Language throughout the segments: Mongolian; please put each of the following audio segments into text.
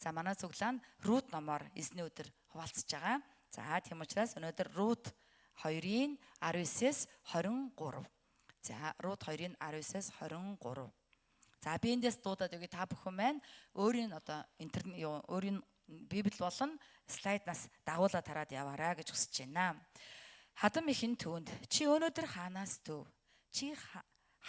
За, манай цуглаан Рут номоор эзний өдөр хуваалцаж байгаа. За, тийм учраас өнөөдөр Рут 2-ын 19-с 23. За, Рут 2-ын 19-с 23. За, би эндээс дуудаад өгье. Та бүхэн маань өөрийн одоо интернет юу, өөрийн библи болон слайднаас дагуулаад хараад яваарай гэж хүсэж байна. Хадам ихэн түүнд: "Чи өнөөдөр хаанаас төв? Чи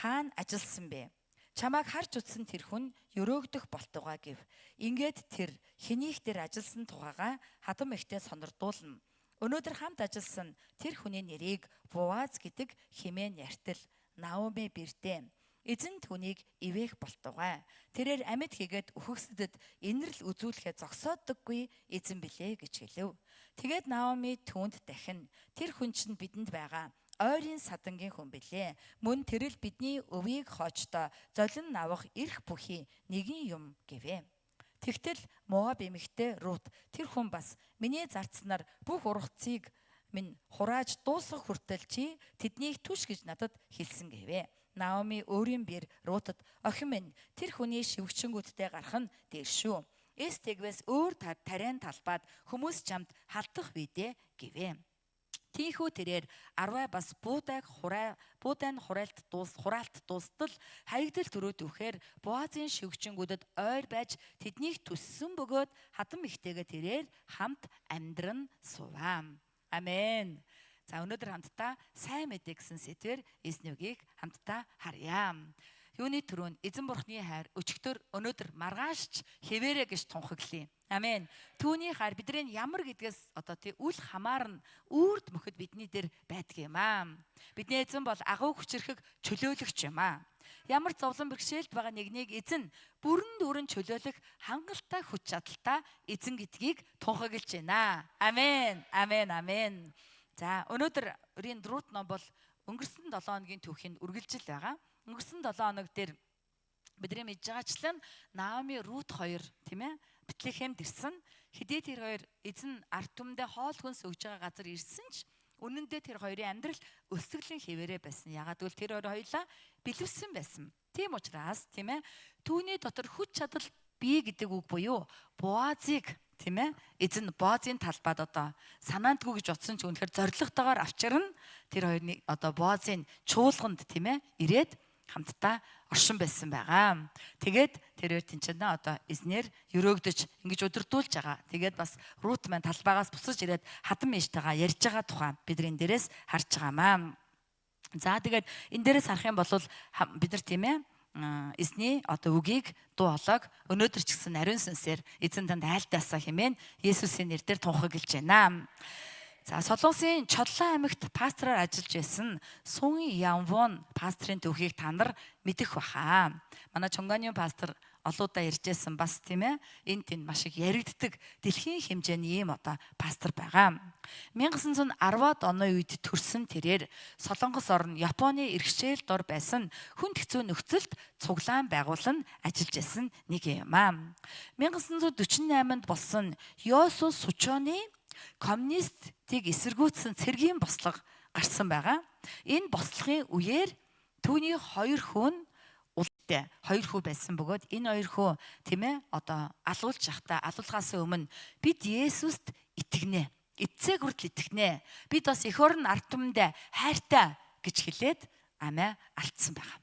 хаана ажилласан бэ? Чамайг харж утсан тэр хүн ерөөгдөх болтугай" гэв. Ингээд тэр хэнийх дээр ажилласан тухайгаа хадам ихтэй сонирдуулна. Өнөөдөр хамт ажилласан тэр хүний нэрийг Буаз гэдэг хэмээн ярьтал, Наоми бэртээ: "Эзэн түүнийг ивээх болтугай. Тэрээр амьд хийгээд үхэгсдэд инэрл үзүүлэхээ зогсоодоггүй эзэн билээ" гэж хэлэв. Тэгээд Наоми түүнд дахин: "Тэр хүн чинь бидэнд байгаа ойрын садангийн хүн билээ. Мөн тэр л бидний өвийг хоочдоо золин авах эрх бүхий нэгэн юм" гэвээ. Тэгтэл Моаб эмэгтэй Рут: "Тэр хүн бас миний зарцнаар бүх ургацыг минь хурааж дуусгах хүртэл чи тэднийг түш гэж надад хэлсэн" гэвээ. Наоми өөрийн бэр Рутад: "Охин минь, тэр хүний шивгчэнгүүдтэй гарах нь дээр шүү. Эс тэгвээс өөр тариан талбайд хүмүүс чамд халдах үедээ" гэвээ. Тийнхүү тэрээр арвай бас буудайг хурай буудайн хураалт дуус хураалт дуустал хаягдал төрөөд өгөхээр Боазын шивгчэнгүүдэд ойр байж тэднийг төссөн бөгөөд хадам ихтэйгээ тэрээр хамт амьдран суваа. Амен. За, өнөөдөр хамтдаа сайн мэдээ гэсэн сэдвээр эзний үгийг хамтдаа харъя. Юуны түрүүнд эзэн бурхны хайр өчигдөр, өнөөдөр, маргааш ч хэвээрээ гэж тунхаглая. Амен. Түүний хайр бидний ямар гэдгээс одоо тий үл хамааран үрд мөхөд бидний дээр байдаг юм аа. Бидний эзэн бол агуу хүчирхэг чөлөөлөгч юм аа. Ямар зовлон бэрхшээлд байгаа нэгнийг эзэн бүрэн дүүрэн чөлөөлөх хангалттай хүч чадалтай эзэн гэдгийг тунхаглаж байна. Амен. Амен. Амен. За, өнөөдөр өрийн Рут ном бол өнгөрсөн 7 хоногийн түүхийн үргэлжил байгаа. Өнгөрсөн 7 хоног дээр бидний мэдж байгаачлан Наоми, Рут хоёр, тийм ээ, Бэтлехемд ирсэн. Хэдий тэр хоёр эзэн ард түмэндээ хоол хүнс өгж байгаа газар ирсэн ч үнэн дээр тэр хоёрын амьдрал өсөглөн хэвээрээ байсан. Яагаад гэвэл тэр хоёр хоёулаа бэлэвсэн байсан. Тийм учраас, тийм ээ, түүний дотор хүч чадал бий гэдэг үг буюу Боазыг, тийм ээ, эзэн Боазын талбайд одоо санаандгүй гэж бодсон ч үнэхээр зоригтойгоор авчирна. Тэр хоёрны одоо Боазын чуулганд, тийм ээ, ирээд хамтдаа оршин байсан байгаа. Тэгээд тэр хоёр тэнцэнэ одоо эзнэр ерөөгдөж ингэж удирдуулж байгаа. Тэгээд бас Рут маань талбайгаас буцаж ирээд хадам ээжтэйгээ ярьж байгаа тухай бид энэ дээрээс харж байгаамаа. За, тэгээд энэ дээрээс харах юм бол бид нар, тийм ээ, эзний одоо үгийг, дуу хоолойг өнөөдөр ч гэсэн ариун сүнсээр эзэн танд айлдаасаа хэмээн Есүсийн нэрээр тунхаглаж байна. За, Солонгосын Чоллон аймагт пастораар ажиллаж байсан Сун Ямвон пасторын түүхийг та нар мэдэх баха. Манай Чонгоны пастор олоудаа ярьжсэн бас, тийм ээ, энэ тэнд маш их яригддаг дэлхийн хэмжээний ийм одоо пастор байгаа. 1910-ад оны үед төрсэн тэрээр Солонгос орн Японы иргэшээл дор байсан хүнд хэцүү нөхцөлд цуглаан байгуулан ажиллаж байсан нэг юм аа. 1948-нд болсон Йосу Сучоны коммунистыг эсэргүүцсэн цэргийн бослого гарсан байгаа. Энэ бослогын үеэр түүний хоёр хүн ултай хоёр хүү байсан бөгөөд энэ хоёр хүү, тийм ээ, одоо алуулж явахдаа алуулахаас өмнө "Бид Есүст итгэнэ. Эцсээ хүртэл итгэнэ. Бид бас эх орон ард түмэндээ хайртай" гэж хэлээд амиа алдсан байгаа.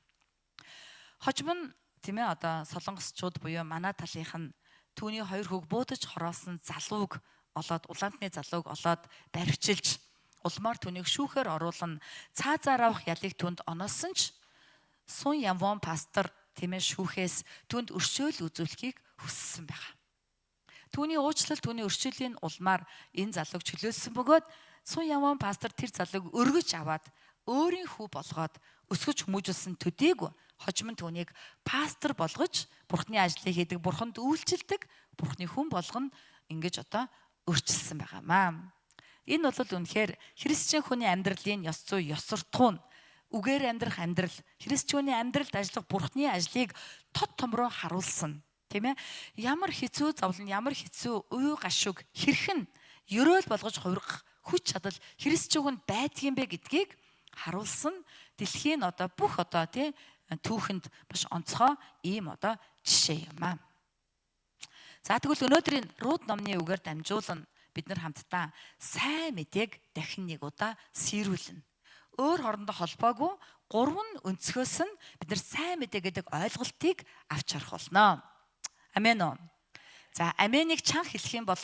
Хожим нь, тийм ээ, одоо солонгосчууд буюу манай талынх нь түүний хоёр хүүг буудаж хороосон залууг олоод, улаантны залууг олоод баривчилж, улмаар түүнийг шүүхээр оруулан цаазаар авах ялыг түнд оноосон ч Сун Ямвон пастор, тийм ээ, шүүхээс түүнд өршөөл үзүүлэхийг хүссэн байгаа. Түүний уучлал, түүний өршөөлийн улмаар энэ залууг чөлөөлсөн бөгөөд Сун Ямвон пастор тэр залууг өргөж аваад өөрийн хүү болгоод өсгөж хүмүүжүүлсэн төдийгүй хожим нь түүнийг пастор болгож, бурхны ажлыг хийдэг, бурханд үйлчилдэг, бурхны хүн болгоно ингэж одоо өөрчилсөн байгаамаа. Энэ бол үнэхээр христчин хүний амьдралын ёс зүй, ёс суртахуун, үгээр амьдрах амьдрал, христчүүний амьдралд ажиллах бурхны ажлыг тод томроо харуулсан. Тийм ээ. Ямар хэцүү зовлон, ямар хэцүү уй гашуг хэрхэн ерөөл болгож хувиргах хүч чадал христчүүгэнд байдгийм бэ гэдгийг харуулсан дэлхийн одоо бүх одоо тий түүхэнд маш онцгой ийм одоо жишээ юм аа. За тэгвэл өнөөдрийн Рут номны үгээр дамжуулан бид нар хамтдаа сайн мэдээг дахин нэг удаа сэрүүлнэ. Өөр хоорондоо холбоогүй гурван өнцгөөс нь бид нар сайн мэдээ гэдэг ойлголтыг авч харах болно. Амен уу? За аменыг чанга хэлэх юм бол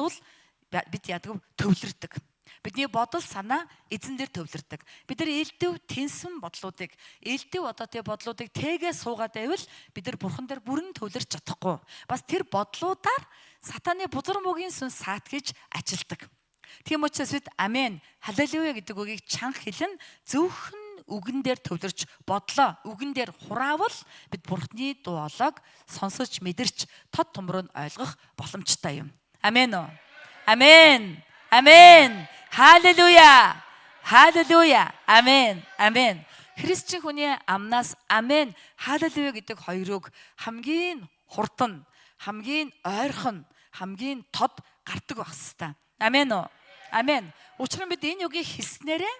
бид яадаг төвлөрдөг. Бидний бодол санаа эзэн дээр төвлөрдөг. Бид нар элдв тэнсэн бодлуудыг, элдв одоо тий бодлуудыг тэгээ суугаад байвал бид нар бурхан дээр бүрэн төвлөрч чадахгүй. Бас тэр бодлуудаар сатаны бузар мөгийн сүнс саат гэж ажилдаг. Тийм учраас бид амен, халелуя гэдэг үгийг чанга хэлэн зөвхөн үгэн дээр төвлөрч бодлоо үгэн дээр хураавал бид бурхны дуу хоолойг сонсож мэдэрч тод томроо нь ойлгох боломжтой юм. Амен үү? Амен. Амен. Халелуя. Халелуя. Амен. Амен. Христчин хүний амнаас амен, халелуя гэдэг хоёр үг хамгийн хурдан, хамгийн ойрхон, хамгийн тод гардаг байх хэвээр. Амен үү? Амен. Учир нь бид энэ үгийг хэлснээрээ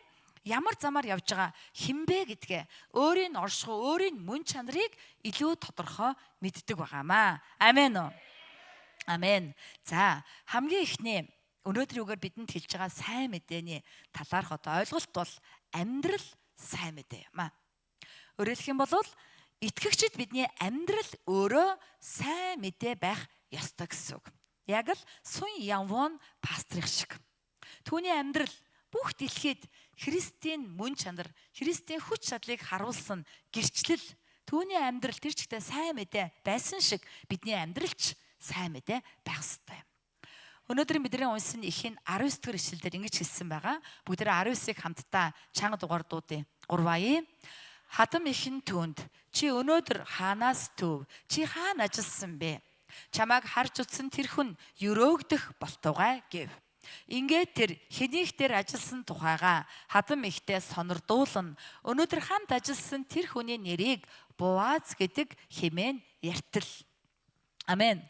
ямар замаар явж байгаа хинбэ гэдгээ өөрийн оршихуй, өөрийн мөн чанарыг илүү тодорхой мэддэг байгаамаа. Амен үү? Амен. За, хамгийн эхний өнөөдрийн үгээр бидэнд хэлж байгаа сайн мэдээний талаарх одоо ойлголт бол амьдрал сайн мэдээ юм аа. Өөрөөр хэлэх юм бол итгэгчид бидний амьдрал өөрөө сайн мэдээ байх ёстой гэсэн үг. Яг л Сун Ямвон пастрих шиг. Түүний амьдрал бүх дэлхийд Христийн мөн чанар, Христийн хүч чадлыг харуулсан гэрчлэл түүний амьдрал тэр чигтээ сайн мэдээ байсан шиг бидний амьдралч сайн мэдээ байх ёстой юм. Өнөөдөр бидний уншсан эхийн 19 дугаар ишлэлдэр ингэж хэлсэн байгаа. Бүгдээ 19-ыг хамтдаа чанга дугаар дуудъя. 3-аа. Хадам ихэн түүнд чи өнөөдөр хаанаас төв? Чи хаана ажилласан бэ? Чамайг харж утсан тэр хүн өрөөгдөх болтугай гэв. Ингээд тэр хэнийх дээр ажилласан тухайга хадам ихтэй сонирдуулна. Өнөөдөр хамт ажилласан тэр хүний нэрийг Боаз гэдэг хэмээн ярьтал. Амен.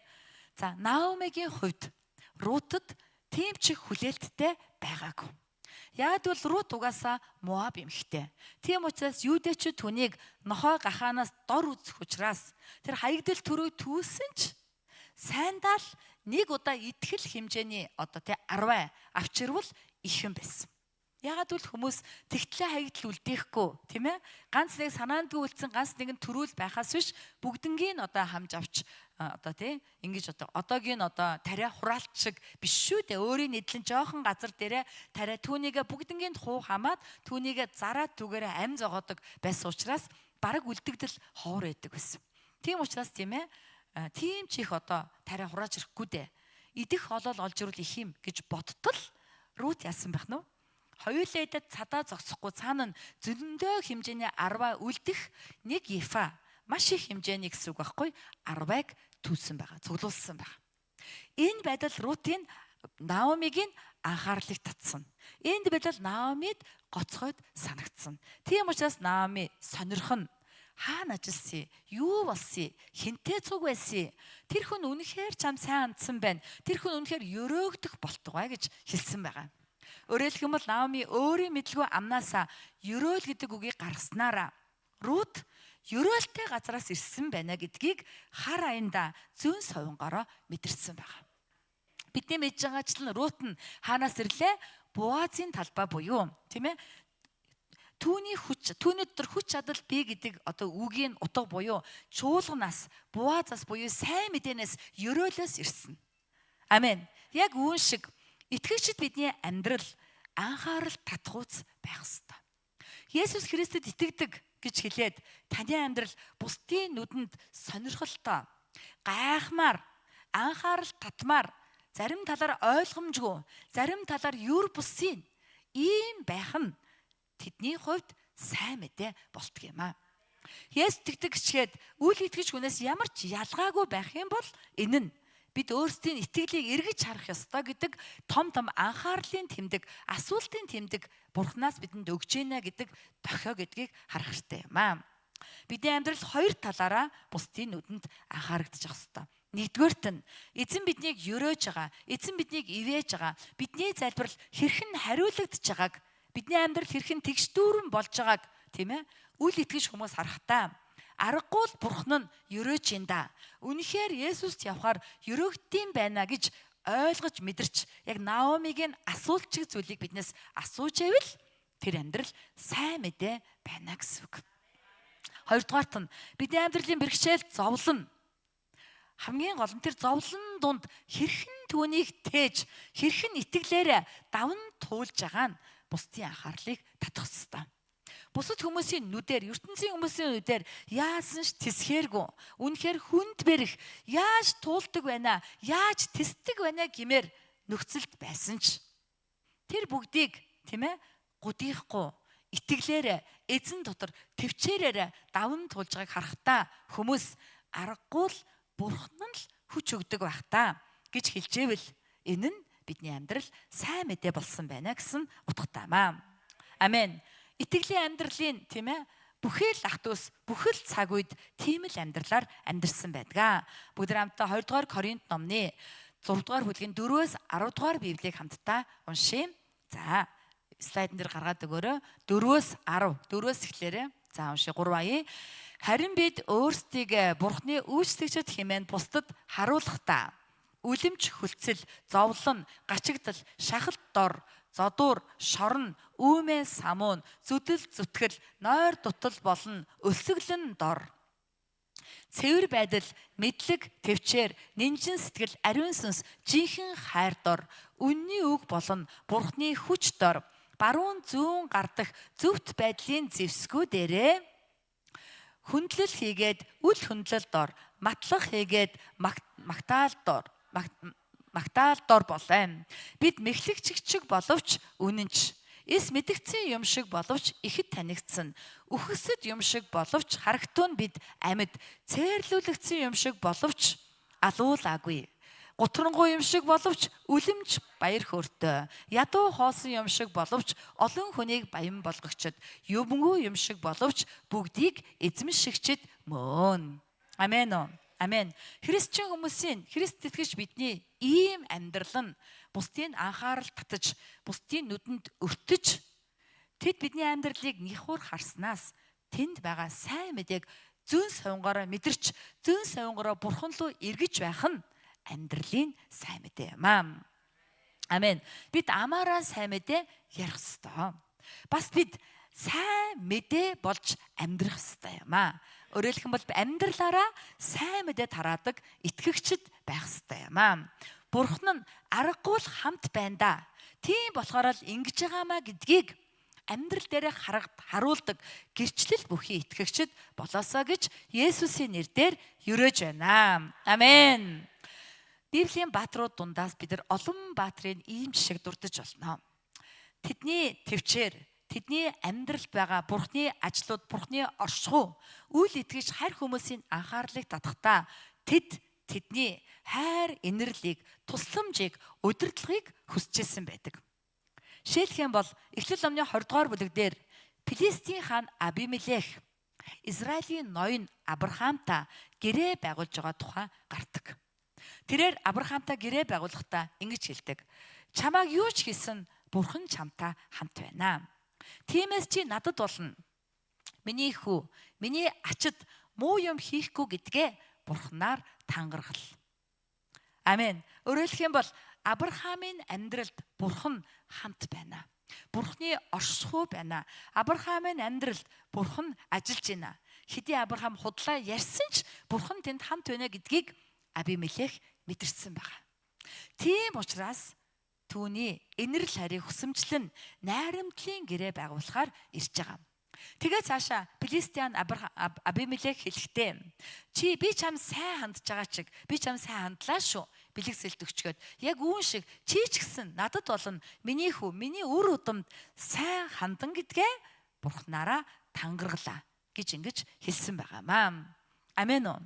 За Наомигийн хувьд Рутад тийм ч их хүлээлттэй байгаагүй. Яг бол Рут угаасаа Моаб эмэгтэй. Тийм учраас юудэчүүд түүнийг нохой гахаанаас дор үзэх учраас тэр хаягдал төрөө түүсэн ч сайндаа л нэг удаа итгэл хэмжээний одоо тий 10 авчирвал их юм байсан. Ягаад гэвэл хүмүүс тэгтлээ хаягдал үлдээхгүй тийм ээ. Ганц нэг санаандгүй үлдсэн ганц нэгэн төрүүл байхаас биш бүгднгийн одоо хамж авч одоо тий ингэж одоо одоогийн одоо тариа хураалт шиг биш шүү дээ. Өөрийн нийтлэн жоохон газар дээрээ тариа түүнийгээ бүгднгийн хуу хамаад түүнийгээ зараад түгээрээ ам зогоодог байсан учраас бараг үлдэгдэл ховор байдаг байсан. Тийм учраас тийм ээ тийм ч их одоо тариа хурааж ирэхгүй дээ. Идэх олол олж ирвэл их юм гэж бодтол Рут яасан байх нь вэ? Хоёулаа идээд цадаа зогсохгүй цаана нь зөндөө хэмжээний 10 үлдэх нэг ефа маш их хэмжээний гэсэн үг байхгүй 10-ыг түүсэн байгаа, цуглуулсан байгаа. Энэ байдал Рутын Наомигийн анхаарлыг татсан. Энд байдал Наомид гоцгойд санагдсан. Тийм учраас Наоми сонирхон хаана ажилласан, юу болсон, хинтээ цуг байсан, тэр хүн үнэхээр чам сайн хандсан байна. Тэр хүн үнэхээр өрөөгдөх болтугай гэж хэлсэн байгаа. Өөрөөр хэлэх юм бол Наоми өөрийн мэдлгүй амнаасаа ерөөл гэдэг үгийг гаргаснараа Рут ерөөлтэй газараас ирсэн байна гэдгийг хар аянда зүүн совингороо мэдэрсэн байгаа. Бидний мэдж байгаачлан Рут нь хаанаас ирлээ? Буазын талбай буюу тийм ээ түүний хүч, түүний дотор хүч чадал бий гэдэг одоо үгийн утга буюу чуулганаас, Буазаас буюу сайн мэдээнээс ерөөлөөс ирсэн. Амен. Яг үүн шиг итгэгчид бидний амьдрал анхаарал татхууц байх ёстой. Есүс Христэд итгэдэг гэж хэлээд таны амьдрал бусдын нүдэнд сонирхолтой, гайхмаар, анхаарал татмаар, зарим талаар ойлгомжгүй, зарим талаар юр бусын ийм байх нь тэдний хувьд сайн мэдээ болтго юм аа. Есүс итгэдэг гэчгээд үл итгэж хүнээс ямар ч ялгаагүй байх юм бол энэ нь бид өөрсдийн итгэлийг эргэж харах ёстой гэдэг том том анхаарлын тэмдэг, асуултын тэмдэг Бурханаас бидэнд өгч гинэ гэдэг дохио гэдгийг харах хэрэгтэй юм аа. Бидний амьдрал хоёр талаараа бусдын нүдэнд анхаарагдчих ёстой. Нэгдүгээрт нь эзэн биднийг өрөөж байгаа, эзэн биднийг ивэж байгаа, бидний залбирал хэрхэн хариулагдж байгааг, бидний амьдрал хэрхэн тэгш дүүрэн болж байгааг тийм ээ үл итгэж хүмүүс харахтаа Аргагүй л Бурхан нь өрөөж ин да. Үнэхээр Есүст явхаар өрөөгдсөн байна гэж ойлгож мэдэрч яг Наомигийн асуулт чиг зүйлийг биднээс асууж байвал тэр амьдрал сайн мэдээ байна гэсэн үг. Хоёрдугаарт нь бидний амьдралын бэрхшээл зовлон. Хамгийн гол нь тэр зовлон дунд хэрхэн түүнийг тээж, хэрхэн итгэлээр даван туулж байгаа нь бусдын анхаарлыг татах ёстой. Бусад хүмүүсийн нүдээр, ертөнцийн хүмүүсийн нүдээр яасан ч тэсхээргүй. Үнэхээр хүнд бэрх, яаж туулдаг байна, яаж тэсдэг байна гэмээр нөхцөлд байсан ч тэр бүгдийг, тийм ээ, гудихгүй итгэлээр эзэн дотор төвчээрээр даван туулж байгааг харахтаа хүмүүс аргагүй л Бурхан нь л хүч өгдөг байх та гэж хэлжээвэл энэ нь бидний амьдрал сайн мэдээ болсон байна гэсэн утгатай маа. Амен. Итгэлийн амьдралын, тийм ээ, бүхэл ах дүүс бүхэл цаг үед тийм л амьдралаар амьдарсан байдаг. Бүгд хамтдаа 2 дугаар Коринт номны 6 дугаар бүлгийн 4-өөс 10 дугаар Библийг хамтдаа уншъя. За, слайдн дээр гаргаад өгөөрэй. 4-өөс 10, 4-өөс эхлээрэй. За, уншъя 3 аяа. Харин бид өөрсдийг Бурхны үйлчлэгчид хэмээн бусдад харуулахдаа үлэмж хөлцөл, зовлон, гачигдал, шахалт дор, зодуур, шорон, үүмээ самуун, зүдэл зүтгэл, нойр дутал болон өлсгөлн дор. Цэвэр байдал, мэдлэг, төвчээр, нинжин сэтгэл, ариун сүнс, жинхэнэ хайр дор, үнний үг болон Бурхны хүч дор, баруун зүүн гардах зөвхт байдлын зэвсгүү дээрээ хүндлэл хийгээд үл хүндлэл дор, матлах хийгээд магтаал дор, магтаал дор болоо. Бид мэхлэгчгчг боловч үнэнч, эс мэдгдсэн юм шиг боловч ихэд танигдсан, үхсэд юм шиг боловч харагтун бид амьд, цээрлүүлэгдсэн юм шиг боловч алуулаагүй. Гутрангуй юм шиг боловч үлэмж баяр хөөртэй, ядуу хоосон юм шиг боловч олон хүнийг баян болгогчд, юмгүй юм шиг боловч бүгдийг эзэмшигчд мөн. Амен уу? Амен. Христчин хүмүүсийн, Христ итгэж бидний ийм амьдрал нь бусдын анхаарал татаж, бусдын нүдэнд өртөж, тэд бидний амьдралыг нэхур харснаас тэнд байгаа сайн мэдээг зүүн совингороо мэдэрч, зүүн совингороо Бурхан руу эргэж байх нь амьдралын сайн мэдээ юм аа. Амен. Бид амаараа сайн мэдээ ярих ёстой. Бас бид сайн мэдээ болж амьдрах ёстой юм аа. Өөрөөр хэлэх юм бол амьдралаараа сайн мэдээ тараадаг итгэгчд байх ёстой юм аа. Бурхан нь аргагүй л хамт байна да. Тийм болохоор л ингэж байгаамаа гэдгийг амьдрал дээрээ харуулдаг гэрчлэл бүхий итгэгчд болоосоо гэж Есүсийн нэрээр ерөөж байна. Амен. Библийн бааtruуд дундаас бид нар олон баатрын ийм жишээг дурдж болно. Тэдний төвчээр, тэдний амьдралд байгаа Бурхны ажлууд, Бурхны оршихуй, үл итгэж харь хүмүүсийн анхаарлыг татахдаа тэд тэдний хайр, инэрлийг, тусламжийг, удирдлагыг хүсэжсэн байдаг. Жишээлх юм бол Эхлэл номны 20 дугаар бүлэг дээр Филистийн хаан Абимелех Израилийн ноён Авраамтай гэрээ байгуулж байгаа тухай гардаг. Тэрээр Авраамтай гэрээ байгуулахдаа ингэж хэлдэг. Чамааг юу ч хийсэн Бурхан чамтай хамт байна. Тиймээс чи надад болно. Миний хүү, миний ачид муу юм хийхгүй гэдгээ Бурханаар тангаргал. Амен. Өөрөөр хэлэх юм бол Авраамийн амьдралд Бурхан хамт байна. Бурханы оршихуй байна. Авраамийн амьдралд Бурхан ажиллаж байна. Хэдий Авраам худлаа ярьсан ч Бурхан тэнд хамт байна гэдгийг Абимелех мэдэрсэн байгаа. Тийм учраас түүний инэрл хайрыг хүсэмжлэн найрамдлын гэрээ байгуулахаар ирж байгаа. Тэгээ цаашаа Филистиан Абимелех хэлэхдээ чи би чам сайн хандж байгаа чиг би чам сайн хандлаа шүү. Бэлэг сэлд өчгөөд яг үүн шиг чи ч гэсэн надад болно миний хүү миний үр удамд сайн хандан гэдгээ Бурхнаараа тангаргалаа гэж ингэж хэлсэн байгаамаа. Амен уу?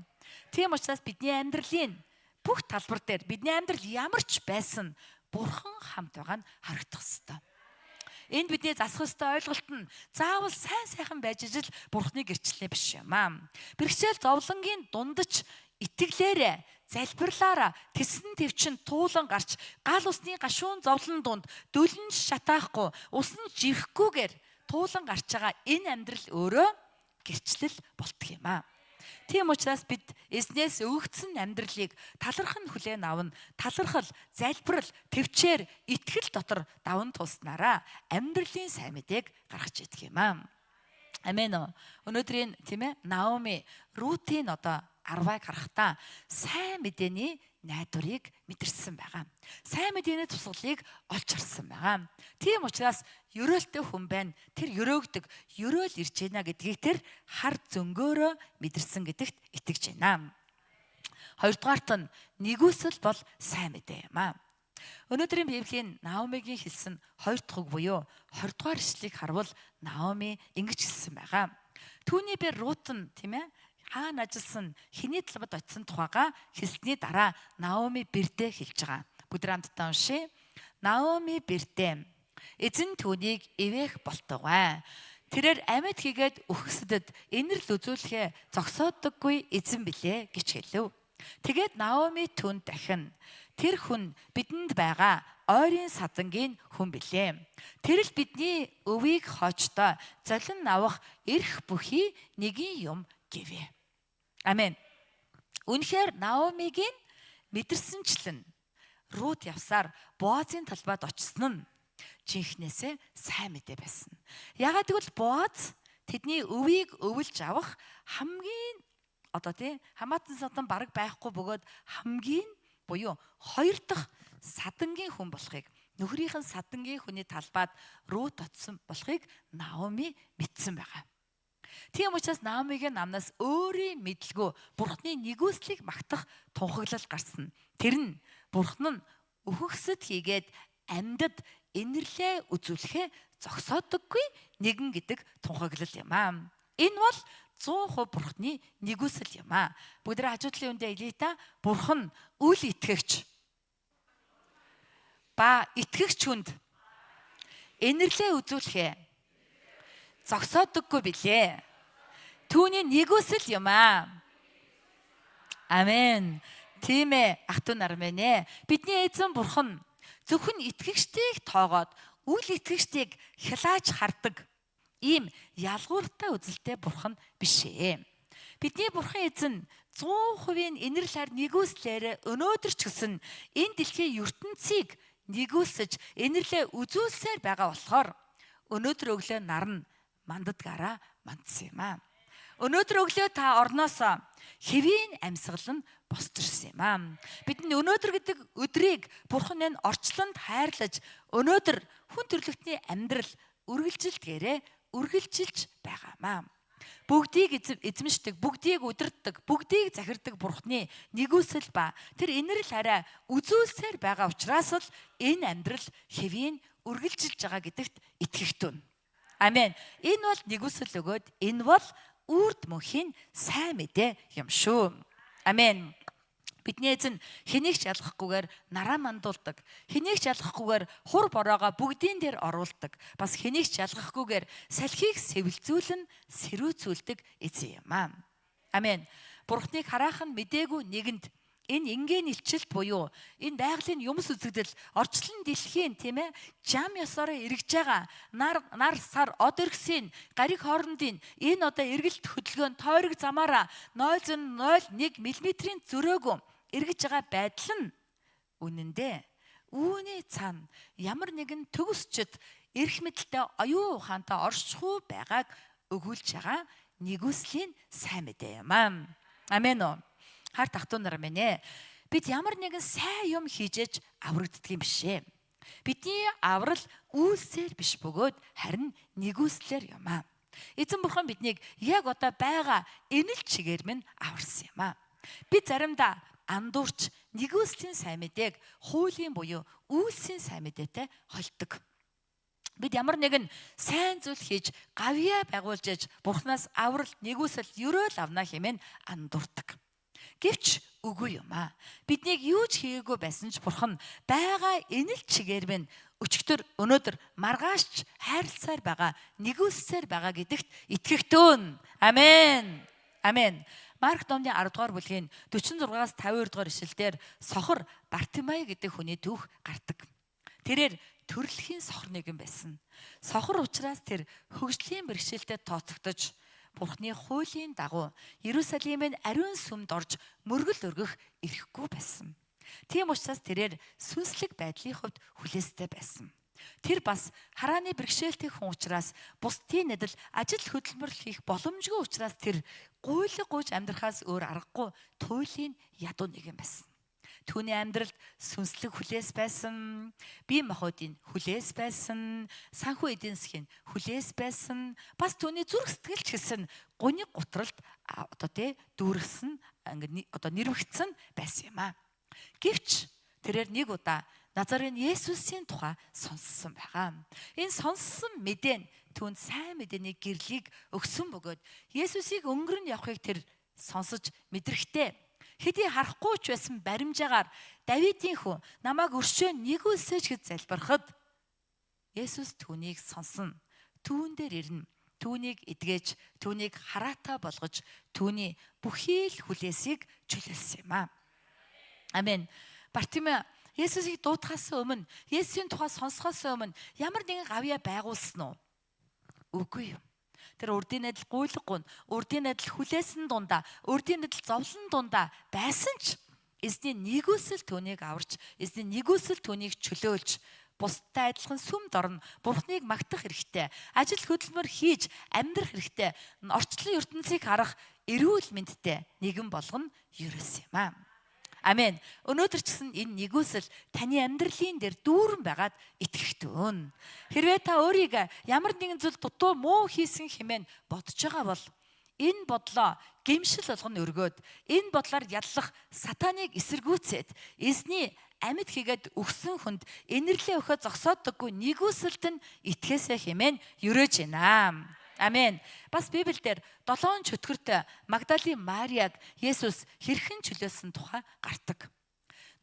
Тийм учраас бидний амьдралын бүх талбар дээр бидний амьдрал ямар ч байсан Бурхан хамт байгаа нь харагдах ёстой. Энд бидний засах ёстой ойлголт нь заавал сайн сайхан байж ижил Бурханы гэрчлэлээ биш юм аа. Бэрхшээл зовлонгийн дундч итгэлээрээ залбирлаараа тэсэн төвчин туулан гарч гал усны гашуун зовлон дунд дөлн шатаахгүй усан живхгүйгээр туулан гарч байгаа энэ амьдрал өөрөө гэрчлэл болтго юм аа. Тийм учраас бид эзнээс өгөгдсөн амьдралыг талархан хүлээн авна. Талархал, залбирал, төвчээр, итгэл дотор даван тулснараа амьдралын сайн мэдээг гаргаж идэх юм аа. Амен үү? Өнөөдрийн тийм Наоми Рутийн одоо 10-ыг харахтаа сайн мэдээний найдварыг мэдэрсэн байгаа. Сайн мэдээний тусгалыг олж харсан байгаа. Тийм учраас ерөөлтэй хүн байна. Тэр ерөөгдөг, ерөөл ирж байна гэдгийг тэр хар зөнгөөрөө мэдэрсэн гэдэгт итгэж байна. Хоёрдугаарт нь нэгүсэл бол сайн мэдээ юм аа. Өнөөдрийн Библийн Наомигийн хэлсэн хоёр дахь үг буюу 20 дугаар ишлэгийг харвал Наоми ингэж хэлсэн байгаа. Түүний бэр Рут нь тийм хаана ажилласан, хэний талбад очисон тухайга хэлсний дараа Наоми бэрдээ хэлж байгаа. Бүгд хамтдаа уншъя. Наоми бэрдээ. Эзэн түүнийг ивэх болтугай. Тэрээр амьд хийгээд үхсдэд инэрл үзүүлэхээ зогсоодоггүй эзэн билээ гэж хэлв. Тэгээд Наоми түн дахин тэр хүн бидэнд байгаа ойрын садангийн хүн билээ. Тэр л бидний өвийг хоочдоо золин авах эрх бүхий нэгin юм гэвэ. Амен. Үнэхээр Наомигийн мэдэрсэнчлэн Рут явсаар Боазын талбайд очсон нь жинхнээсээ сайн мэдээ байсан. Ягаад гэвэл Боаз тэдний өвийг өвлж авах хамгийн одоо тий хамаатан садан бараг байхгүй бөгөөд хамгийн буюу хоёр дахь садангийн хүн болохыг нөхрийнх нь садангийн хүний талбайд Рут очсон болохыг Наоми мэдсэн байгаа. Тийм учраас Наомигийн намнаас өөрийн мэдлгүй Бурхны нэгүслийг магтах тунхаглал гарсан. Тэр нь Бурхан нь өөхөсөд хийгээд амьдад инэрлээ үзүүлэхээ зогсоодоггүй нэгэн гэдэг тунхаглал юм аа. Энэ бол 100% Бурхны нэгүсэл юм аа. Бүгд хажуу талын үндэ Элита Бурхан үл итгэгч ба итгэгч хүнд инэрлээ үзүүлэхээ зогсоодоггүй билээ. Түүний нэгүсэл юм аа. Амен. Тийм ах トゥ нар минь ээ. Бидний эзэн Бурхан зөвхөн итгэгчдийг тоогоод үл итгэгчдийг хялааж хардаг ийм ялгууртай үзэлтэй Бурхан биш ээ. Бидний Бурхан эзэн 100% инэрл хайр нэгүслээр өнөөдөр ч гэсэн энэ дэлхийн ертөнцийг нэгүсэж инэрлээ үзүүлсээр байгаа болохоор өнөөдөр өглөө нар нь мандадгаараа мандсан юм аа. Өнөөдөр өглөө та орноос хэвийн амьсгал нь босч ирсэн юм аа. Бидний өнөөдөр гэдэг өдрийг Бурхан энэ орчлонд хайрлаж өнөөдөр хүн төрлөختний амьдрал үргэлжилдгээрээ үргэлжилж байгаамаа. Бүгдийг эзэмшдэг, бүгдийг удирддаг, бүгдийг захирдаг Бурхны нэгүсэл ба тэр инэрл хараа үзүүлсээр байгаа учраас л энэ амьдрал хэвийн үргэлжилж байгаа гэдэгт итгэхтүн. Амен. Энэ бол нэгүсэл өгөөд энэ бол үрд мөнхийн сайн мэдээ юм шүү. Амен. Бидний эзэн хэнийг ч ялгахгүйгээр нараа мандуулдаг. Хэнийг ч ялгахгүйгээр хур бороогоо бүгдийн дээр оруулдаг. Бас хэнийг ч ялгахгүйгээр салхийг сэвэлзүүлэн сэрүүцүүлдэг эзэн юм аа. Амен. Бурхныг хараахан мдээгүй нэгэнд энэ ингийн илчилт буюу энэ байгалийн юмс үзэгдэл орчлон дэлхийн тийм жам ёсороо эргэж байгаа нар сар од өргөсийн гариг хоорондын энэ одоо эргэлт хөдөлгөөн тойрог замаараа 0.01 мм-ийн зөрөөгөө эргэж байгаа байдал нь үнэндээ үүний цаана ямар нэгэн төгсчд эрх мэдэлтэй оюун ухаантай оршихуй байгааг өгүүлж байгаа нэгүслийн сайн мэдээ юм аа. Амен үү? Хар тахтуу нар минь ээ. Бид ямар нэгэн сайн юм хийжээж аврагддаг юм биш ээ. Бидний аврал үйлсээр биш бөгөөд харин нэгүслээр юм аа. Эзэн бурхан биднийг яг одоо байгаа энэ л чигээр минь аварсан юм аа. Бид заримдаа андуурч нэгүслийн сайн мэдээг хуулийн буюу үйлсийн сайн мэдээтэй холддог. Бид ямар нэгэн сайн зүйл хийж гавьяа байгуулж аж бурхнаас аврал нэгүсэл ерөөл авна хэмээн андуурдаг. Гэвч үгүй юм аа. Биднийг юу ч хийгээгүй байсан ч бурхан байгаа энэ л чигээр минь өчигдөр өнөөдөр маргааш ч хайрлцаар байгаа, нэгүссээр байгаа гэдэгт итгэхтэн. Амен. Амен. Марк номны 10 дугаар бүлгийн 46-аас 52 дугаар ишлэлдэр сохор Бартимай гэдэг хүний түүх гардаг. Тэрээр төрөлхийн сохор нэгэн байсан. Сохор учраас тэр хөгжлийн бэрхшээлтэй тооцогдож Бурхны хуулийн дагуу Иерусалимын ариун сүмд орж мөргөл өргөх эрхгүй байсан. Тийм учраас тэрээр сүнслэг байдлын хувьд хүлээстэй байсан. Тэр бас харааны бэрхшээлтэй хүн учраас бусдын адил ажил хөдөлмөр хийх боломжгүй учраас тэр гуйлга гуйж амьдрахаас өөр аргагүй туйлын ядуу нэгэн байсан. Түүний амьдралд сүнслэг хүлээс байсан, бие махбодын хүлээс байсан, санхүү эдийн засгийн хүлээс байсан, бас түүний зүрх сэтгэл ч гэсэн гуниг гутралд одоо тий дүүргэсэн, ингээд одоо нэрвэгдсэн байсан юм аа. Гэвч тэрээр нэг удаа Назарын Есүсийн тухай сонссон байгаа. Энэ сонссон мэдээ нь түүнд сайн мэдээний гэрлийг өгсөн бөгөөд Есүсийг өнгөрөн явахыг тэр сонсож мэдрэхтэй хэдий харахгүй ч байсан баримжаагаар Давидын хүү намайг өршөө нэгүүлсэж гэж залбирахад Есүс түүнийг сонсон. Түүн дээр ирнэ. Түүнийг эдгэж, түүнийг хараатай болгож, түүний бүхий л хүлээсийг чөлөөлсөн юм аа. Амен. Бартимей Есүсийг дуудахаас өмнө, Есүсийн тухай сонсохоос өмнө ямар нэгэн гавьяа байгуулсан уу? Үгүй юм. Тэр урдын адил гуйлгагүй, урдын адил хүлээсэн дундаа, урдын адил зовлон дундаа байсан ч эзний нэгүсэл түүнийг аварч, эзний нэгүсэл түүнийг чөлөөлж, бусдтай адилхан сүмд орно, Бурхныг магтах хэрэгтэй, ажил хөдөлмөр хийж амьдрах хэрэгтэй, орчлон ертөнцийг харах эрүүл мэндтэй нэгэн болгоно ерөөс юм аа. Амен. Өнөөдөр ч гэсэн энэ нэгүсэл таны амьдралын дээр дүүрэн байгаад итгэхтэн. Хэрвээ та өөрийг ямар нэгэн зүйл дутуу муу хийсэн хэмээн бодож байгаа бол энэ бодлоо гэмшил болгоно өргөөд энэ бодлоор яллах сатаныг эсэргүүцээд эзний амьд хийгээд өгсөн хүнд энэрлээ өгөхө зогсоодоггүй нэгүсэлд нь итгэсэй хэмээн ерөөж байна. Амен. Бас Библиэлд 7 чөтгөрт Магдалины Мариаг Есүс хэрхэн чөлөөлсөн тухай гардаг.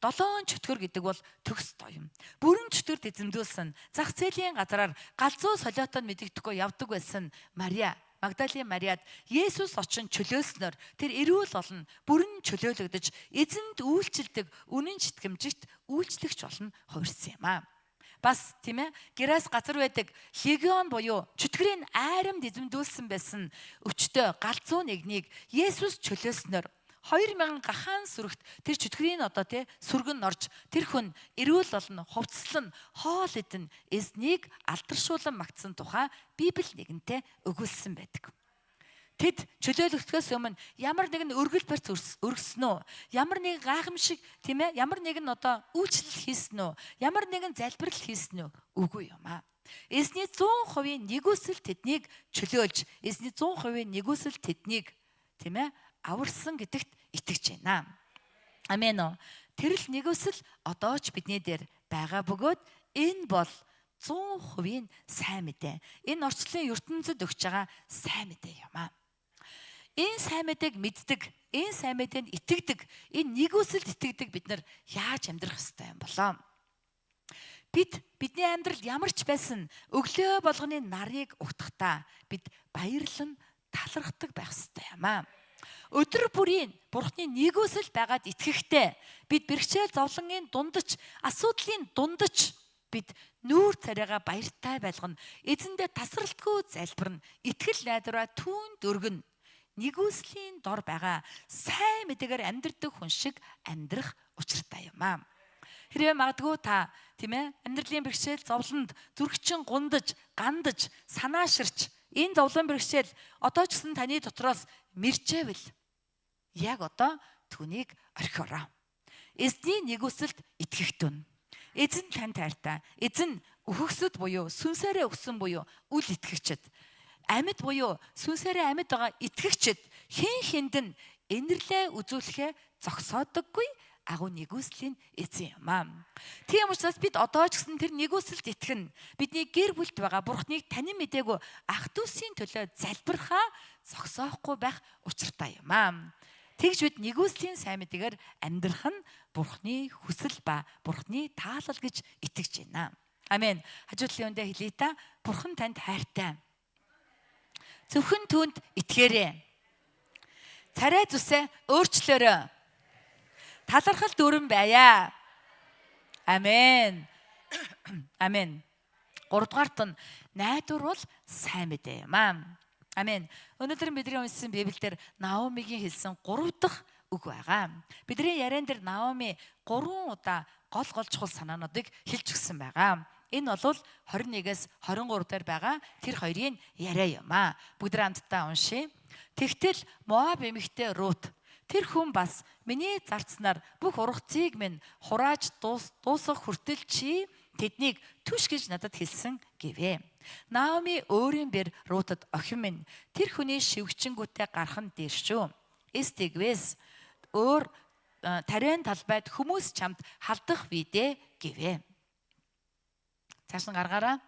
7 чөтгөр гэдэг бол төгс тоём. Бүрэн чөтгөрт эзэмдүүлсэн зах зээлийн газраар галзуу солиотой мэдэгдэхгүй явдаг байсан Мариа, Магдалины Мариад Есүс очин чөлөөлснөөр тэр эрүүл болно, бүрэн чөлөөлөгдөж эзэнд үйлчилдэг үнэн читгэмжигт үйлчлэгч болно хувирсан юм аа. Бас тийм ээ Герас газар байдаг легион буюу чөтгөрийн айрамд эзэмдүүлсэн байсан өвчтөй галзуу нэгнийг Есүс чөлөөснөр 2000 гахаан сүрэгт тэр чөтгөрийн одоо тий сүргэн орж тэр хүн эрүүл болно, хувцлан, хоол идэн эзнийг алдаршуулан магтсан тухай Библи нэгэнтээ өгүүлсэн байдаг. Тэд чөлөөлөгдөхөөс өмнө ямар нэгэн өргөл барьц өргөсөн үү? Ямар нэгэн гайхамшиг тийм ээ? Ямар нэгэн одоо үйлчлэл хийсэн үү? Ямар нэгэн залбирал хийсэн үү? Үгүй юм аа. Эзний 100% нэгүсэл тэднийг чөлөөлж, эзний 100% нэгүсэл тэднийг тийм ээ аварсан гэдэгт итгэж байна. Амен үү? Тэр л нэгүсэл одоо ч бидний дээр байгаа бөгөөд энэ бол 100% сайн мэдээ. Энэ орчлон ертөнцид өгч байгаа сайн мэдээ юм аа. Энэ сайн мэдээг мэддэг, энэ сайн мэдээнд итгэдэг, энэ нэгүсэлд итгэдэг бид нар яаж амьдрах ёстой юм болоо? Бид бидний амьдрал ямар ч байсан өглөө болгоны нарыг угтахдаа бид баярлан талархдаг байх ёстой юм аа. Өдөр бүрийн Бурхны нэгүсэл байгаад итгэхдээ бид бэрхшээл зовлонгийн дундч, асуудлын дундч бид нүүр царайгаа баяртай байлгана. Эзэндээ тасралтгүй залбирна. Итгэл найдвараа түүнд өргөнө. Нэгүслийн дор байгаа сайн мэдээгээр амьдрдаг хүн шиг амьдрах учиртай юм аа. Хэрвээ магадгүй та тийм ээ амьдралын бэрхшээл зовлонд зүрхчин гундаж, гандаж, санааширч энэ зовлон бэрхшээл одоо ч гэсэн таны дотроос мэрчээвэл яг одоо түүнийг орхиороо. Эзний нэгүсэлд итгэхтүн. Эзэн тань тайртай. Эзэн үхэгсэд буюу сүнсээрээ өгсөн буюу үл итгэгчд. Амьд буюу сүнсээрээ амьд байгаа итгэгчд хэн хэнд нь энэрлээ үзүүлэхээ зогсоодоггүй агуу нэгүслийн эзэн юм аа. Тийм учраас бид одоо ч гэсэн тэр нэгүсэлд итгэнэ. Бидний гэр бүлд байгаа Бурхныг танин мдээгүй ах дүүсийн төлөө залбирхаа зогсоохгүй байх учиртай юм аа. Тэгж бид нэгүслийн сайн мэдээгээр амьдрах нь Бурхны хүсэл ба Бурхны таалал гэж итгэж байна. Амен. Хажуу талын үндэ хэлье та. Бурхан танд хайртай. Зөвхөн түүнд итгээрэй. Царай зүсээ өөрчлөөрэй. Талархал дүүрэн байя. Амен. Амен. Гуравдугаарт нь найдвар бол сайн мэдээ юм аа. Амен. Өнөөдөр бидний уншсан Библиэлд Наомигийн хэлсэн 3 дахь үг байгаа. Бидний яриан дээр Наоми 3 удаа гол гол чухал санаануудыг хэлж өгсөн байгаа. Энэ бол 21-ээс 23 дээр байгаа тэр хоёрын яриа юм аа. Бүгд хамтдаа уншъя. Тэгтэл Моаб эмэгтэй Рут тэр хүн бас миний зарцнаар бүх ургацыг минь хурааж дуусгах хүртэл чи тэднийг түш гэж надад хэлсэн гэвэ. Наоми өөрийн бэр Рутад охин минь тэр хүний шивгчэнгүүтээ гарах нь дээр шүү. Эстигвэс өөр тариан талбайд хүмүүс чамд халдах видэ гэвэ. Цааш нь гаргаараа.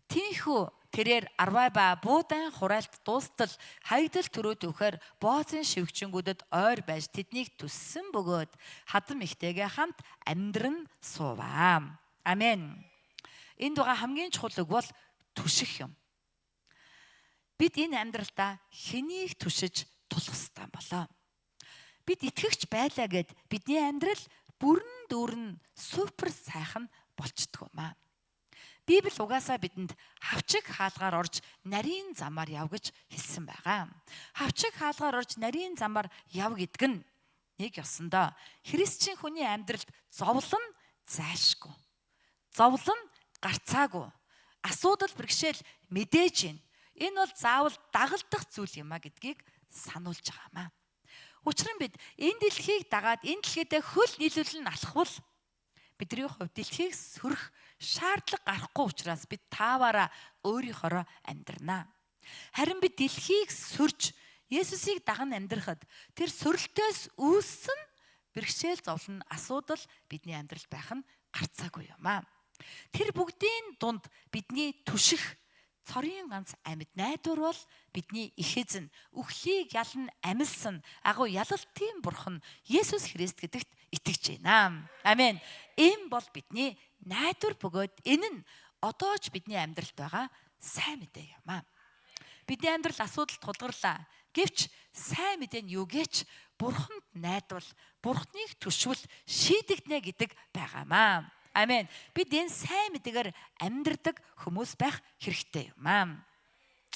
Тинхүү тэрээр арвай ба буудан хураалт дуустал хаягдал төрөөд өгөхөөр Боозын шивгчэнгүүдэд ойр байж тэднийг төссөн бөгөөд хадам ихтэйгээ хамт амьдран сууваа. Амен. Энд байгаа хамгийн чухал үг бол түших юм. Бид энэ амьдралдаа хэнийг түшиж тулах ёстой болоо. Бид итгэгч байлаа гэд бидний амьдрал бүрэн дүүрэн супер сайхан болчдгоо маа. Библи угаасаа бидэнд хавчиг хаалгаар орж нарийн замаар яв гэж хэлсэн байгаа. Хавчиг хаалгаар орж нарийн замаар яв гэдэг нь нэг ёсондоо христчин хүний амьдралд зовлон зайлшгүй. Зовлон гарцаагүй. Асуудал бэрхшээл мэдээж байна. Энэ бол заавал дагалдах зүйл юм а гэдгийг сануулж байгаа маа. Учир нь бид энэ дэлхийг дагаад энэ дэлхийдээ хөл нийлүүлэн алхвал бидний хувьд дэлхийг сөрөх шаардлага гарахгүй учраас бид тааваараа өөрийнхоороо амьдрнаа. Харин бид дэлхийг сөрж Есүсийг даган амьдрахад тэр сөрөлтөөс үүссэн бэрхшээл зовлон асуудал бидний амьдралд байх нь гарцаагүй юм аа. Тэр бүгдийн дунд бидний түших цорын ганц амьд найдвар бол бидний их эзэн үхлийг ялан амилсан агуу ялалтын бурхан Есүс Христ гэдэгт итгэж байна. Амен. Энэ бол бидний найдвар бөгөөд энэ нь одоо ч бидний амьдралд байгаа сайн мэдээ юм аа. Бидний амьдрал асуудал тулгарлаа. Гэвч сайн мэдээ нь юу гэч бурханд найдвал, бурхныг төшвөл шийдэгдэнэ гэдэг байгаамаа. Амен. Бид энэ сайн мэдээгээр амьдрдаг хүмүүс байх хэрэгтэй юм аа.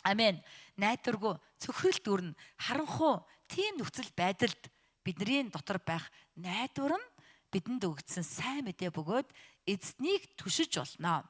Амен. Найдваргүй цөхрөл дүрн харанхуй тийм нөхцөл байдалд бидний дотор байх найдвар нь бидэнд өгөгдсөн сайн мэдээ бөгөөд эзнийг түшиж болно.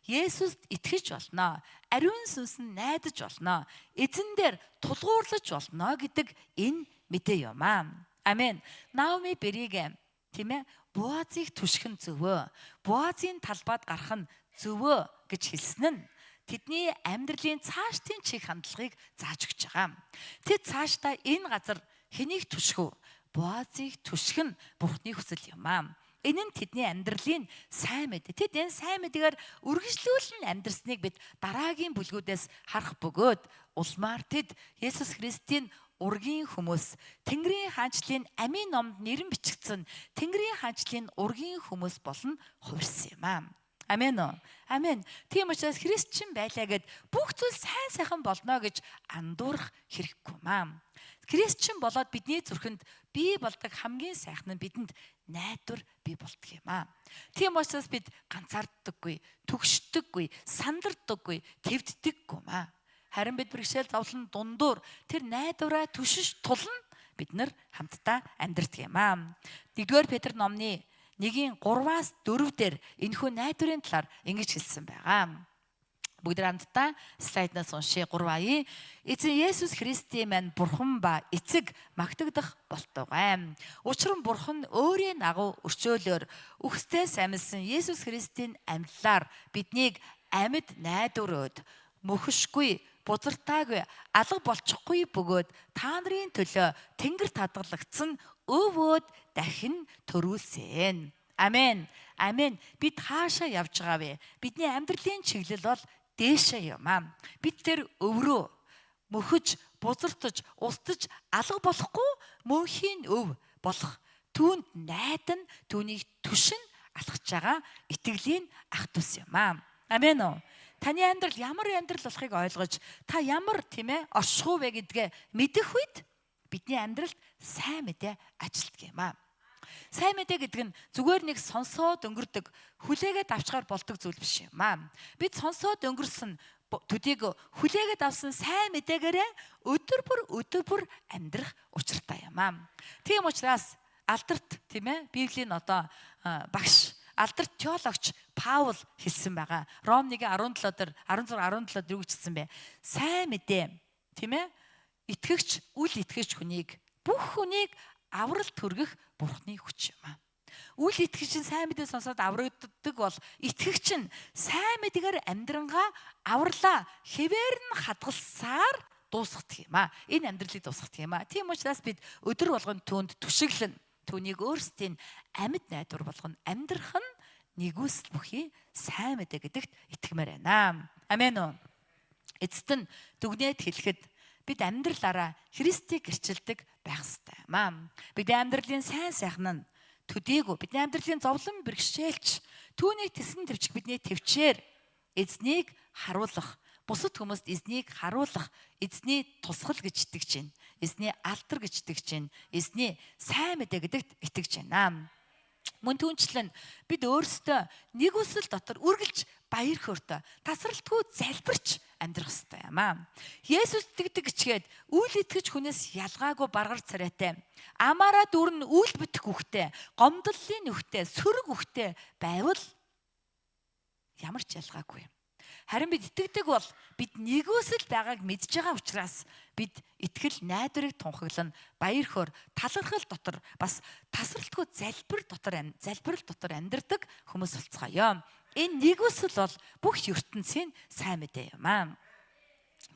Есүст итгэж болно. Ариун сүнс нь найдаж болно. Эзэн дээр тулгуурлаж болно гэдэг энэ мэдээ юм аа. Амен. Наоми бэрийг тийм ээ Боазыг түших нь зөвөө. Боазын талбайд гарах нь зөвөө гэж хэлсэн нь тэдний амьдралын цаашдын чиг хандлагыг зааж өгч байгаа. Тэд цаашдаа энэ газар хэнийг түших вэ? Боазыг түших нь Бурхны хүсэл юм аа. Энэ нь тэдний амьдралын сайн мэдээ. Тэд энэ сайн мэдээгээр үргэлжлүүлэн амьдрсныг бид дараагийн бүлгүүдээс харах бөгөөд улмаар тэд Есүс Христийн ургийн хүмүүс, Тэнгэрийн хаанчлалын амийн номд нэрэн бичигдсэн Тэнгэрийн хаанчлалын ургийн хүмүүс болно хувирсан юм аа. Амен үү? Амен. Тийм учраас христчин байлаа гэд бүх зүйл сайн сайхан болно гэж андуурах хэрэггүй маа. Христчин болоод бидний зүрхэнд бий болдог хамгийн сайхан нь бидэнд найдвар бий болдог юм аа. Тийм учраас бид ганцаарддаггүй, төгшдөггүй, сандардаггүй, твддэггүй маа. Харин бид бэрхшээл зовлон дундуур тэр найдвараа түшиж тулна бид нар хамтдаа амьдрдаг юм аа. 1-р Петр номны 1-3-аас 4 дээр энэхүү найдварын талаар ингэж хэлсэн байгаа. Бүгд хамтдаа слайднаас уншия 3-ая. Эзэн Есүс Христийн маань Бурхан ба Эцэг магтагдах болтугай. Учир нь Бурхан өөрийн агуу өрчөөлөөр үхсдээс амилсан Есүс Христийн амьдлаар биднийг амьд найдвар өд мөхөшгүй, бузартаагүй, алга болчихгүй бөгөөд та нарын төлөө тэнгэрт хадгалагдсан өвөөд дахин төрүүлсэн. Амен. Амен. Бид хаашаа явж байгаа вэ? Бидний амьдралын чиглэл бол дээшээ юм аа. Бид тэр өврөө мөхөж, бузартаж, устж алга болохгүй мөнхийн өв болох түүнд найдан түүнийг түшин алхаж байгаа итгэлийн ах дүүс юм аа. Амен үү? Таны амьдрал ямар амьдрал болохыг ойлгож та ямар тийм ээ оршихуй вэ гэдгээ мэдэх үед бидний амьдралд сайн мэдээ ажилтдаг юм аа. Сайн мэдээ гэдэг нь зүгээр нэг сонсоод өнгөрдөг, хүлээгээд авчгаар болдог зүйл биш юм аа. Бид сонсоод өнгөрсөн Төдийг хүлээгээд авсан сайн мэдээгээрээ өдөр бүр амьдрах учиртай юм аа. Тийм учраас алдарт, тийм ээ, Библийн одоо багш, алдарт теологч Паул хэлсэн байгаа. Ром 1:17 дээр 16 17 дээр юу гэж хэлсэн бэ? Сайн мэдээ, тийм ээ, итгэгч, үл итгэгч хүнийг, бүх хүнийг авралт хүргэх Бурхны хүч юм аа. Үл итгэгч нь сайн мэдээ сонсоод аврагддаг бол итгэгч нь сайн мэдээгээр амьдрангаа авралаа хэвээр нь хадгалсаар дуусгадаг юм аа. Энэ амьдралыг дуусгадаг юм аа. Тийм учраас бид өдөр болгон түүнд түшиглэн, түүнийг өөрсдийн амьд найдвар болгон амьдрах нь нэгүсэл бүхий сайн мэдээ гэдэгт итгэмээр байна. Амен үү? Эцэст нь дүгнээд хэлэхэд бид амьдралаараа Христийг гэрчилдэг байх ёстой юм аа. Бидний амьдралын сайн сайхан нь төдийгүй бидний амьдралын зовлон бэрхшээлч түүнийг тэсэн төвчих бидний төвчээр эзнийг харуулах, бусад хүмүүст эзнийг харуулах, эзний тусгал гэж итгэж байна. Эзний алдар гэж итгэж байна. Эзний сайн мэдээ гэдэгт итгэж байна. Мөн түнчлэн бид өөрсдөө нэгүсэл дотор үргэлж баяр хөөртэй, тасралтгүй залбирч амьдрах ёстой юм аа. Есүс итгэдэг гэчгээд үйл итгэж хүнээс ялгаагүй баргар царайтай, амаараа дүүрэн үйл битэх үхтэй, гомдлолын нүхтэй, сөрөг үхтэй байвал ямар ч ялгаагүй. Харин бид итгэдэг бол бид нэгүсэл байгааг мэдж байгаа учраас бид итгэл найдварыг тунхаглан баяр хөөр, талархал дотор бас тасралтгүй залбир дотор залбирал дотор амьдардаг хүмүүс болцгоё. Энэ нэгүсэл бол бүх ертөнцийн сайн мэдээ юм аа.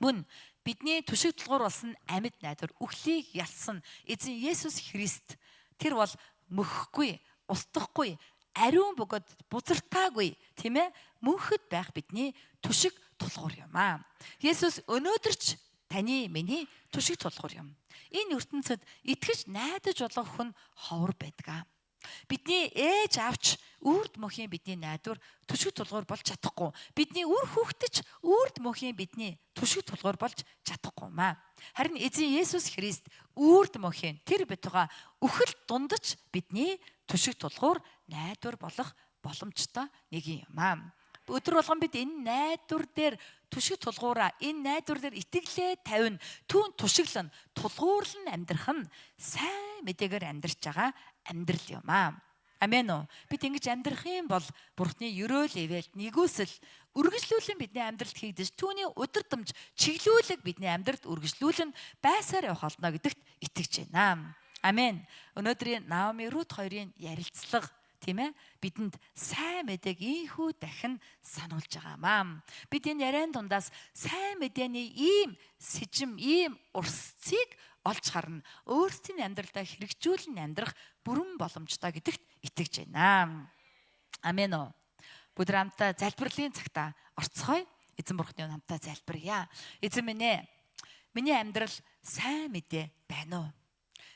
Мөн бидний түшиг тулгуур болсон амьд найдвар, үхлийг ялсан эзэн Есүс Христ, тэр бол мөхгүй, устдахгүй, ариун бөгөөд бузартаагүй, тийм ээ, мөнхөд байх бидний түшиг тулгуур юм аа. Есүс өнөөдөр ч таны миний түшиг тулгуур юм. Энэ ертөнцид итгэж найдаж болох хүн ховор байдаг. Бидний ээж авч үрд мөхийн бидний найдвар түшиг тулгуур болж чадахгүй. Бидний үр хүүхдэж үрд мөхийн бидний түшиг тулгуур болж чадахгүй маа. Харин эзэн Есүс Христ үрд мөхийн тэр битуга үхэл дундаж бидний түшиг тулгуур найдвар болох боломжтой нэг юм аа. Өдөр болгон бид энэ найдвар дээр түшиг тулгуураа, энэ найдвар дээр итгэлээ тавина, түүн тушиглан, тулгуурлан амьдрах нь сайн мэдээгээр амьдарч байгаа амьдрал юм аа. Амен үү? Бид ингэж амьдрах юм бол Бурхны ерөөл ивэлт нэгүсэл үргэлжлүүлэн бидний амьдралд хийгдэж, түүний удирдамж чиглүүлэг бидний амьдралд үргэлжлүүлэн байсаар явах болно гэдэгт итгэж байна. Амен. Өнөөдрийн Наоми Рут хоёрын ярилцлага, тийм ээ, бидэнд сайн мэдээг ийхүү дахин сануулж байгаа маа. Бид энэ яриан дундаас сайн мэдээний ийм сэжим, ийм урсцыг олж харна. Өөрсдийн амьдралдаа хэрэгжүүлэн амьдрах бүрэн боломжтой гэдэгт итгэж байна. Амен үү? Бүгд хамтдаа залбирлын цагта орцгоё. Эзэн Бурхны хамтдаа залбирая. Эзэн минь ээ, миний амьдрал сайн мэдээ байна уу?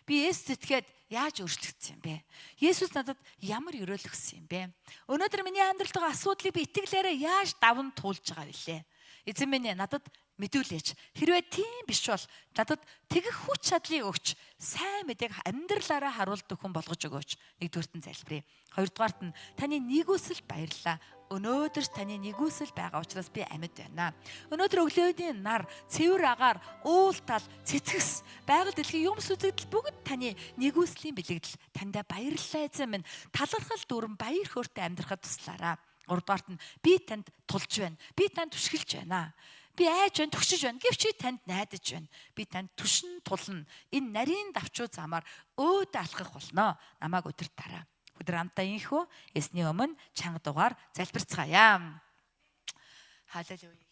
Би Есүс итгээд яаж өөрчлөгдсөн юм бэ? Есүс надад ямар ерөөл өгсөн юм бэ? Өнөөдөр миний амьдралд байгаа асуудлыг би итгэлээрээ яаж даван туулж байгаа вүлээ? Эзэн минь ээ, надад мэдүүлээч. Хэрвээ тийм биш бол надад тэгэх хүч чадлыг өгч, сайн мэдээг амьдралаараа харуулдаг хүн болгож өгөөч. Нэгдүгээрт нь залбирая. Хоёрдугаарт нь таны нэгүсэл баярлалаа. Өнөөдөр таны нэгүсэл байгаа учраас би амьд байна. Өнөөдөр өглөөний нар, цэвэр агаар, уул тал, цэцгэс, байгаль дэлхийн юм сүзэгдэл бүгд таны нэгүслийн бэлэгдэл. Таньда баярлалаа эзэн минь. Талархал дүүрэн баяр хөөртэй амьдрахад туслаарай. Гуравдугаарт нь би танд тулж байна. Би танд түшгэлж байна. Би айж байна, төгшөж байна. Гэвч чи танд найдаж байна. Би танд түшин тулна. Энэ нарийн давчуу замаар өөд алхах болно. Намайг өдөр дараа. Өдөр амтаа инхүү эсний өмнө чанга дугаар залбирцгаая. Халелуя.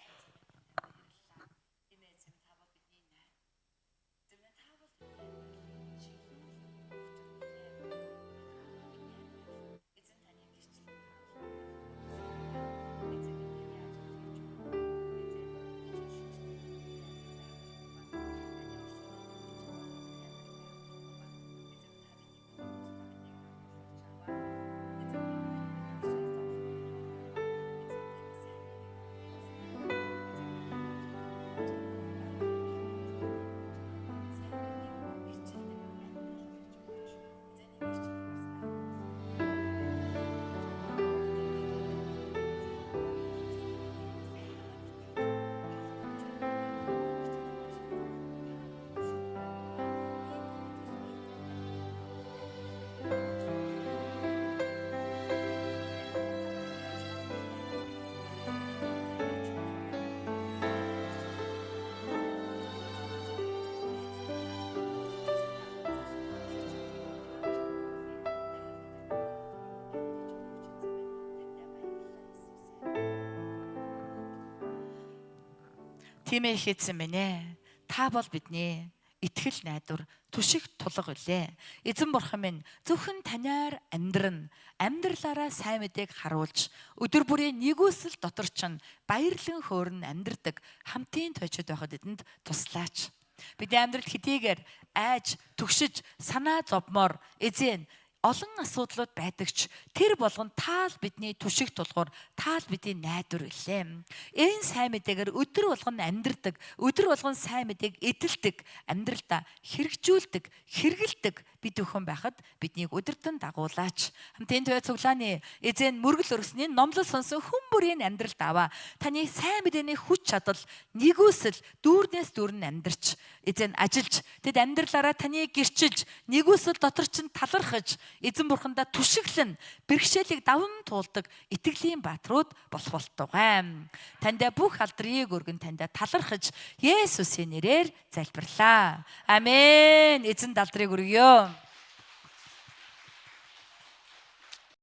Тийм ээ, хийцэн минь ээ. Та бол бидний итгэл найдвар, түшиг тулга үлээ. Эзэн бурхан минь, зөвхөн танаар амьдран, амьдралаараа сайн мэдээг харуулж, өдөр бүрийн нэгүсэл дотор чинь баярлан хөөрн амьдрдаг хамтын тойчод байхад эдэнд туслаач. Бидний амьдрал хэдийгээр айж, түгшиж, санаа зовмоор эзэн олон асуудлууд байдаг ч тэр болгон таал бидний түшиг тулгуур, таал бидний найдвар үлээ. Энэ сайн мэдээгээр өдөр болгон амьдрдаг, өдөр болгон сайн мэдээг эдэлдэг, амьдралдаа хэрэгжүүлдэг, хэрэгэлдэг бид бүхэн байхад биднийг өдөртөн дагуулаач. Хамтын туяа цуглааны эзэн мөргөл өргөсний номлол сонсон хүн бүрийн амьдралд аваа. Таны сайн мэдээний хүч чадал, нэгүсэл дүүрнээс дүүрэн амьдрч, эзэн ажиллаж, тэд амьдралаараа таныг гэрчилж, нэгүсэл дотор чинь талархаж, эзэн бурхандаа түшиглэн, бэрхшээлийг даван туулдаг итгэлийн бааtruуд болох болтугай. Таньда бүх алдрыг өргөн, таньда талархаж, Есүсийн нэрээр залбирлаа. Амен. Эзэн далдрыг өргөё.